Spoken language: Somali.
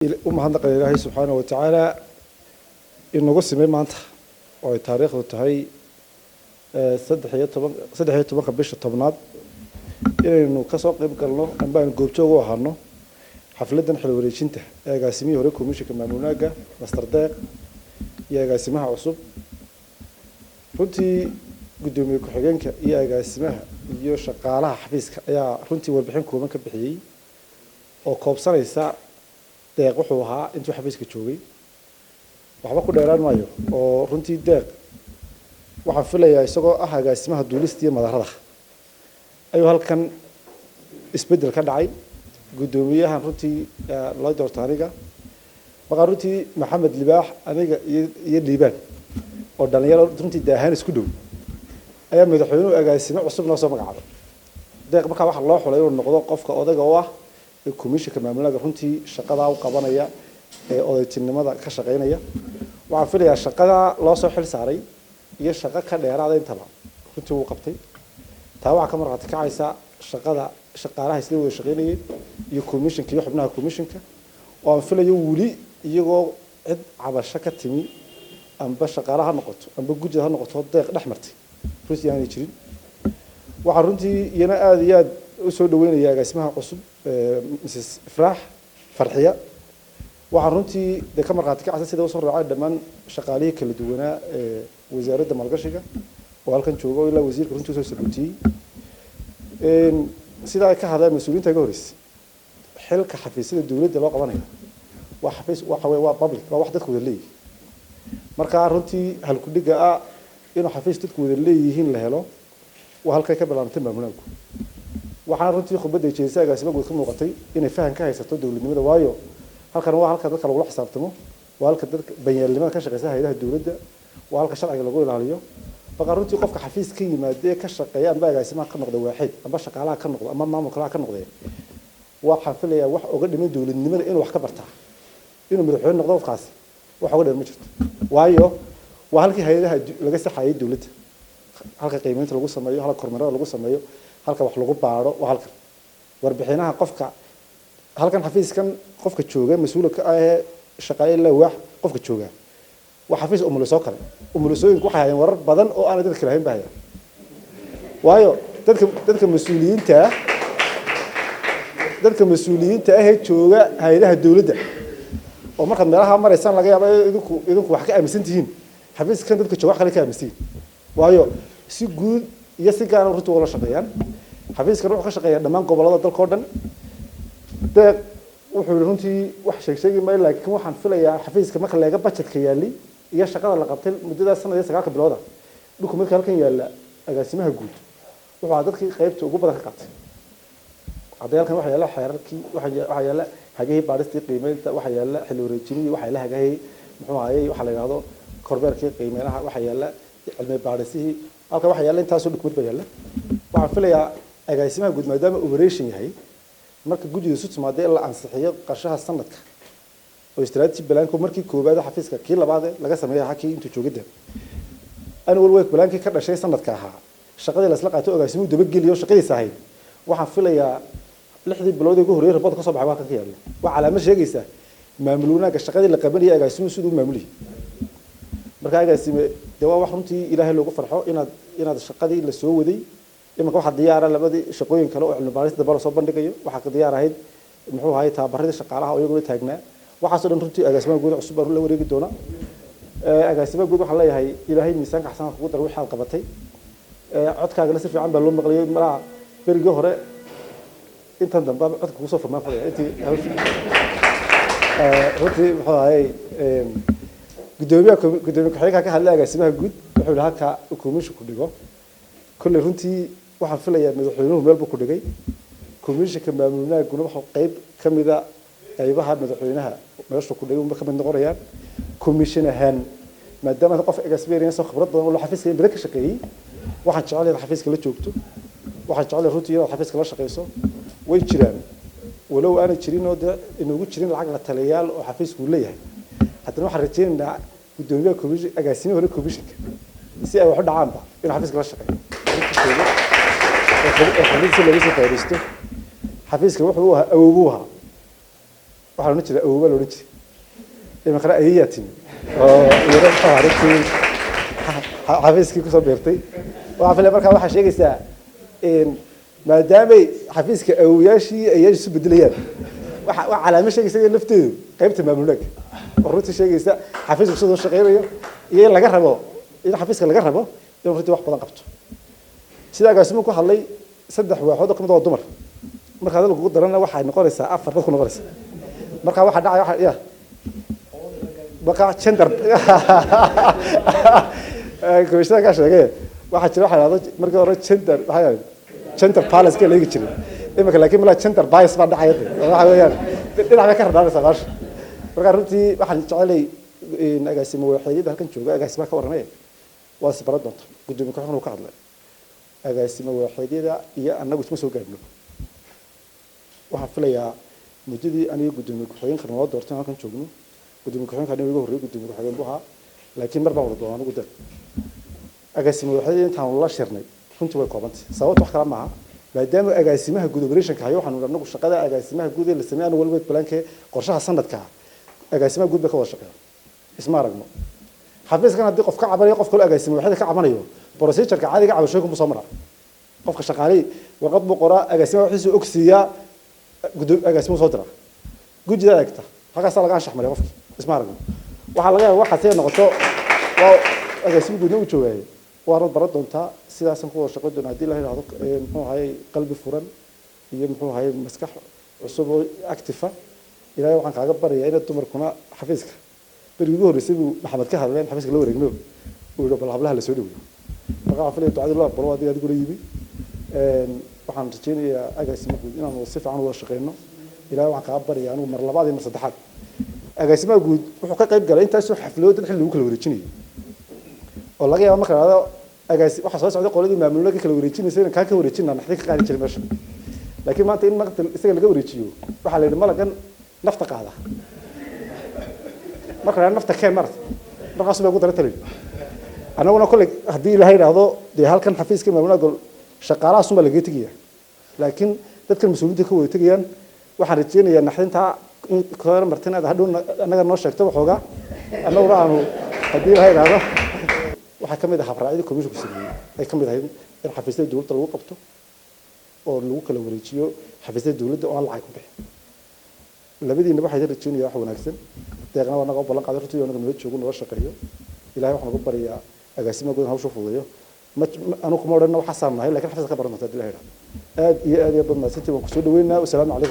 U mahadnaqaya Ilaahay subxaana wa tacaala inagu simay maanta oo ay taariikhdu tahay 13, 13-ka bisha 10aad, inaynu kasoo qeyb galno amba aynu goobjoog u ahaano xafladdan xil wareejinta ee agaasimihii hore Komishinka Maamul Wanaagga, Mister Deeq, iyo agaasimaha cusub. Runtii guddoomiye ku-xigeenka iyo agaasimaha iyo shaqaalaha xafiiska ayaa runtii warbixin kooban ka bixiyey oo koobsanaysa Deeq wuxuu ahaa intuu xafiiska joogay. Waxba ku dheeraan maayo oo runtii Deeq waxaan filayaa isagoo ah agaasimaha duulista iyo madarada ayuu halkan isbeddel ka dhacay. Guddoomiyahan runtii loo doorto aniga markaa runtii Maxamed Libaax, aniga iyo Liibaan oo dhalinyaro runtii daahaan isku dhow ayaa madaxweynuhu agaasime cusub noo soo magacaabay Deeq. Markaa waxaa loo xulay inuu noqdo qofka odayga u ah ee Komishinka Maamulaaga runtii shaqadaa u qabanaya ee odaytinimada ka shaqaynaya. Waxaan filayaa shaqadaa loo soo xil saaray iyo shaqo ka dheeraada intaba runtii wuu qabtay. Taa waxaa ka markhaati kacaysa shaqada shaqaalaha isla wada shaqaynayeen iyo komishinka iyo xubnaha komishinka oo aan filayo weli iyagoo cid cabasho ka timi, amba shaqaalaha ha noqoto amba gujida ha noqoto, Deeq dhex martay runtii aanay jirin. Waxaan runtii iyana aada iyo aada usoo dhaweynaya agaasimaha cusub, Mrs Ifraax Farxiya. Waxaan runtii dee ka markhaati kacaysa sida usoo raacay dhammaan shaqaalihii kala duwanaa ee Wasaaradda Maalgashiga oo halkan jooga oo ilaa wasiirka runtii usoo sabootiyey. Sidaa ay ka hadleen mas-uuliyiinta iga horreysay, xilka xafiisyada dowladda loo qabanayo waa xafiis, waxa wey, waa public, waa wax dadku wada leeyihin. Marka runtii halkudhiga ah inuu xafiis dadku wada leeyihiin la helo waa halkay ka bilaabantay maamulaanku. Waxaana runtii khudbadda jeedisay agaasima guud ka muuqatay inay fahan ka haysato dowladnimada, waayo halkan waa halka dadka lagula xisaabtamo, waa halka dadka banyaalnimada ka shaqeysa hay'adaha dowladda, waa halka sharciga lagu ilaaliyo. Marka runtii qofka xafiis ka yimaada ee ka shaqeeya, amba agaasimaha ka noqda waaxid, amba shaqaalaha ka noqdo, ama maamulkalaha ka noqdee, waxaan filayaa wax oga dhiman dowladnimada inuu wax ka bartaa, inuu madaxweyne noqdo qofkaasi wax oga dhiman ma jirto, waayo waa halkii hay'adaha laga saxayay dowladda, halka qiimeynta lagu sameeyo, halka kormeerada lagu sameeyo, halka wax lagu baaro, waa halkan warbixinaha. Qofka halkan xafiiskan qofka jooga mas-uulka ka ah ee shaqaale la waax qofka jooga waa xafiis umulisoo kale. Umulisooyinku waxay hayaan warar badan oo aanay dadka kale hayn ba hayaan, waayo dadka mas-uuliyiinta ahee jooga hay'adaha dowladda oo markaad meelaha maraysaan laga yaaba idinku wax ka aaminsan tihiin, xafiiskan dadka jooga wax kale ka aaminsan yihiin, waayo si guud iyo si gaara runtii wala shaqeeyaan. Xafiiskan wuxuu ka shaqeeyaa dhammaan gobollada dalka oo dhan. Deeq wuxuu yihi runtii wax sheeg sheegi maayo, laakiin waxaan filayaa xafiiska marka leega budgetka yaali iyo shaqada la qabtay muddadaas sanad iyo 9-ka bilooda, dukumentka halkan yaalla, agaasimaha guud wuxuu ahaa dadkii qaybta ugu badan ka qaatay. Hadday halkan waxaa yaalla xeerarkii, waxaa yaalla hagihii baadhistii qiimeynta, waxaa yaalla xilli wareejinihii, waxaa yaalla hagahii muxuu ahayey waxaa la yidhahdo kormeerkii qiimeynaha, waxaa yaalla cilmi baadhisihii, halkan waxaa yaalla intaasoo dukument baa yaalla. Waxaan filayaa agaasimaha guud maadaama operation yahay, marka guddida isu timaada in la ansixiyo qorshaha sanadka oo strategy planku markii koowaad xafiiska, kii labaad laga sameeya ahaa kii intuu joogida annual work plankii ka dhashay sanadka ahaa, shaqadii laisla qaato, agaasimuhu dabageliyo shaqadiisa ahayd. Waxaan filayaa 6dii bilood ee ugu horreeyay report ka soo baxay waa kan ka yaalla. Waa calaamad sheegaysa maamul wanaagga shaqadii la qabanayay agaasimuhu siduu u maamulayay. Marka agaasime dee waa wax runtii Ilaahay loogu farxo inaad shaqadii la soo waday. Imanka waxaa diyaara labadii shaqooyin kale oo cilmi baarista dambe lasoo bandhigayo. Waxaa ka diyaar ahayd muxuu ahay tababaradii shaqaalaha oo iyaguna taagnaa. Waxaasoo dhan runtii agaasimaha guud cusub baan la wareegi doona. Agaasimaha guud waxaan leeyahay Ilaahay miisaanka xasanaad kugu daro wixii aad qabatay. Codkaagana si fiican baa loo maqliyay malaha berigii hore, intan dambe codka kugu soo furmaan filaya intii runtii muxuu ahay gudoomiyaha, gudoomiye ku-xigeenka ka hadlay agaasimaha guud. Wuxuu yihi halka komishin ku dhigo kolley runtii waxaan filayaa madaxweynuhu meel buu ku dhigay. Komishinka maamul wanaaguna wuxuu qayb ka mida qaybaha madaxweynaha meeshuu ku dhigay ka mid noqonayaan. Komishin ahaan maadaama qof experience oo khibrad badan oo xafiiska in badan ka shaqeeyey, waxaan jecelahay inaad xafiiska la joogto, waxaan jecelahay runtii inaad xafiiska la shaqeyso. Way jiraan walow aanay jirin oo dee inoogu jirin lacag la taliyayaal oo xafiisku uu leeyahay, haddana waxaan rajaynaynaa gudoomiyaha komishin, agaasimihii hore komishinka, si ay wax u dhacaanba inuu xafiiska la shaqeeyo oo xafiiska laga soo faa'iidaysto. Xafiiska wuxuu u ahaa awowbuu ahaa. Waxaa la odhan jiray awowbaa la odhan jiray, iminkana ayeyaa timi oo iyana muxuu ahaa runtii xafiiskii kusoo biirtay. Waxaa filaya markaa waxaa sheegaysaa maadaamay xafiiska awowayaashii ayayaashii isu bedelayaan, waxa waa calaamo sheegaysa in lafteedu qaybta maamul wanaag oo runtii sheegaysa xafiisku siduu shaqeynayo iyo in laga rabo, in xafiiska laga rabo inuu runtii wax badan qabto. Sida agaasimuhu ku hadlay, 3 waaxood oo kamid waa dumar. Marka hadal kugu darana waxay noqonaysaa 4 dad ku noqonaysa. Marka waxa dhacaya waxa ya marka gender commissioner ka sheegay, waxaa jira waxa la yidhahdo markii hore gender, waxay ahayd gender balance ka la eegi jiray imika, laakiin malaa gender bias baa dhacaya. Waxa weeyaan dhinac bay ka rarnaanaysaa baasha. Marka runtii waxaan jecelay agaasimo waaxeedyada halkan jooga, agaasimaha ka warramaya waa is baran doonta, gudoomiye ku-xigeenku ka hadlay. Agaasimo waaxeedyada iyo annagu isma soo gaadhno. Waxaan filayaa muddadii aniga gudoomiye ku-xigeenka naloo doortay halkan joogno, gudoomiye ku-xigeenka aniga iga horreeyay gudoomiye ku-xigeen buu ahaa, laakiin mar baan wada doonaa anigu. Deeq agaasimo waaxeedyada intaanu la shirnay runtii way koobantay. Sababta wax kale maaha, maadaama agaasimaha guud operationka hayo, waxaanu anagu shaqada agaasimaha guud ee la sameeyay annual work plankee qorshaha sanadka agaasimaha guud bay ka wada shaqeeyaan. Isma aragno. Xafiiskan haddii qof ka cabanayo, qof kaloo agaasimo waaxda ka cabanayo, procedureka caadiga cabashooyinka buu soo maraa. Qofka shaqaalihii warqad buu qoraa, agaasimaha wixiisuu ogsiiyaa, agaasimuhu soo diraa, gudida eegta, halkaasaa laga anshax mariya qofki. Isma aragno. Waxaa laga yaaba waxaad see noqoto waa agaasimo guudna uu joogaayo, waanad baran doontaa. Sidaasaan ku wada shaqayn doonaa haddii la yidhahdo. Muxuu ahay qalbi furan iyo muxuu ahay maskax cusub oo active ah Ilaahay waxaan kaaga baryayaa inaad dumarkuna xafiiska. Berigii ugu horreysay buu Maxamed ka hadleen xafiiska la wareegno, uu yihi bal hablaha la soo dhaweeyo. Marka waxaan filaya ducadii loo aqbalo adiga adigula yimi. Waxaan rajaynayaa agaasimo guud inaanu si fiican wada shaqeyno. Ilaahay waxaan kaaga baryayaa. Anigu mar labaad iyo mar saddexaad agaasimaha guud wuxuu ka qayb galay intaasoo xaflado dad xilli lagu kala wareejinayay oo laga yaabo marka la agaasi waxaa soo socday qoladii maamulada ka kala wareejinaysa inaan kaa ka wareejinaa naxdin ka qaadi jiray meesha. Laakiin maanta in maanta isaga laga wareejiyo, waxaa la yidhi malagan nafta qaada. Marka la nafta keen marata markaasu bay ugu dara talay. Annaguna kolley haddii Ilaahay idhaahdo dee halkan xafiiska maamulada gol shaqaalahaas unbaa lagaga tegaya, laakiin dadkan mas-uuliyiinta ka wada tegayaan. Waxaan rajeynayaa naxdintaa in ka martin aad hadhow annaga noo sheegto waxoogaa, annaguna aanu haddii Ilaahay idhaahdo. Waxaa ka mid ah habraacyadii commissionku sameeyey ay ka mid ahayd in xafiisyada dowladda lagu qabto oo lagu kala wareejiyo xafiisyada dowladda oo aan lacag ku bixin. Labadiina waxaa idin rajeynaya wax wanaagsan. Deeqna waa naga ballan qaaday runtii naga nala joogo, nala shaqeeyo. Ilahay waxaan uga baryaa agaasimaha guud hawsha fududeeyo. Ma anu kuma odhanna waxaasaan nahay, lakin xafiiska ka baran doonta hadii la yidhahdo. Aad iyo aad iyo baad mahadsantihin, waan kusoo dhaweynaa. Wasalaamu calaykum.